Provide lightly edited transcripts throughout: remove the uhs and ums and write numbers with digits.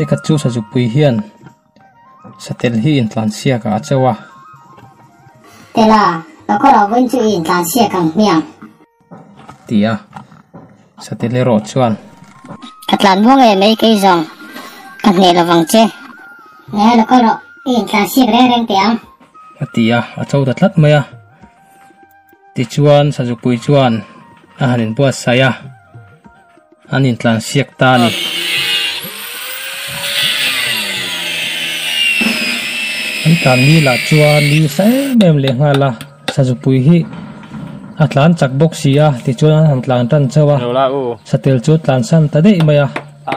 Nikhat chu Sazupui hian Satel hi intlansiak ah a cho a. Tela, ka kawr ah vawiin chu i intlansiak ang hmiang. Ti a, Satel erawh chuan. Ka tlan muang e mai kei zawng, ka hneh lovang che. Nge lo kal rawh, i intlansiak reng reng teh ang. A ti a, a cho ta tlat mai a. Tichuan Sazupui chuan a han inbuatsaih a. An intlansiak ta a ni. An tlan ni lah chuan ni sa em em leh nghal a, Sazupui hi a tlan chak bawk si a, tichuan an han tlan tan chauh a, Satel chu a tlan san ta daih mai a,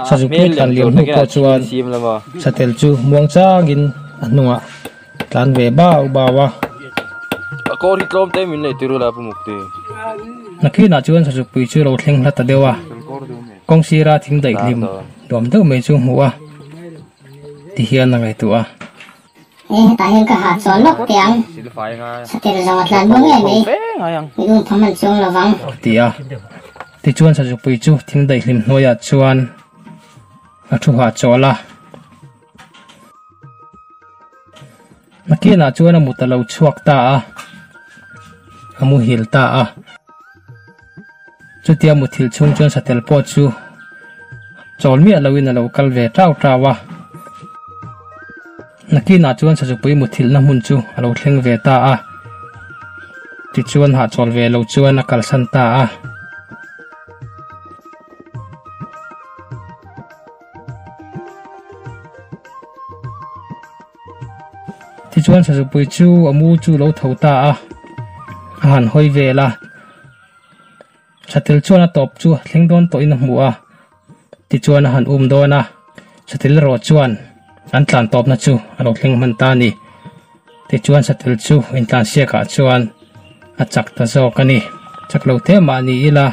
Sazupui tlan liam hnu pawh chuan Satel chu muang changin a hnungah tlan ve bau bau a. Nakinah chuan Sazupui chu lo thleng hla ta deuh a, kawng sira thing daih hlim duam deuh mai chu hmuh a ti hian a ngaihtuah a. He hetah hian ka hah chawl lawk teh ang, Satel zawng a tlan muang em mai, mi um pham an chuang lo vang. A ti a, tichuan Sazupui chu thing daih hlim hnuaiah chuan a thu hah chawl a. Nakinah chuan a mut a lo chhuak ta a, a muhil ta a. Chutia muthilh chhung chuan satel pawh chu chawl miah loin a lo kal ve tau tau a. Nakinah chuan sazupui muthilhna hmun chu a lo thleng ve ta a. Tichuan hahchawl ve lo chuan a kalsan ta a. Tichuan Sazupui chu a mu chu lo tho ta a, a han hawi vel a. Satel chuan a tawp chu a thleng dawn tawhin a hmu a, tichuan a han um dawn a. Satel erawh chuan an tlan tawpna chu a lo thleng hman ta a ni. Tichuan Satel chu intlansiakah chuan a chak ta zawk a ni. Chak lo te mah ni ila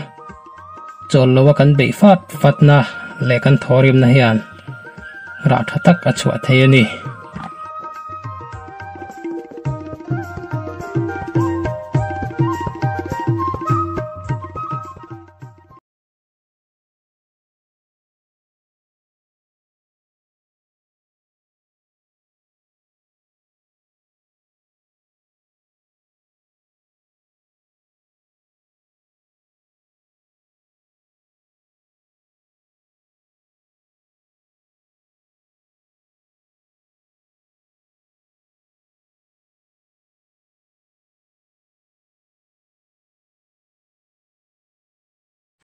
chawl lo a kan beih fat fatna leh kan thawrimna hian rah tha tak a chhuah thei a ni.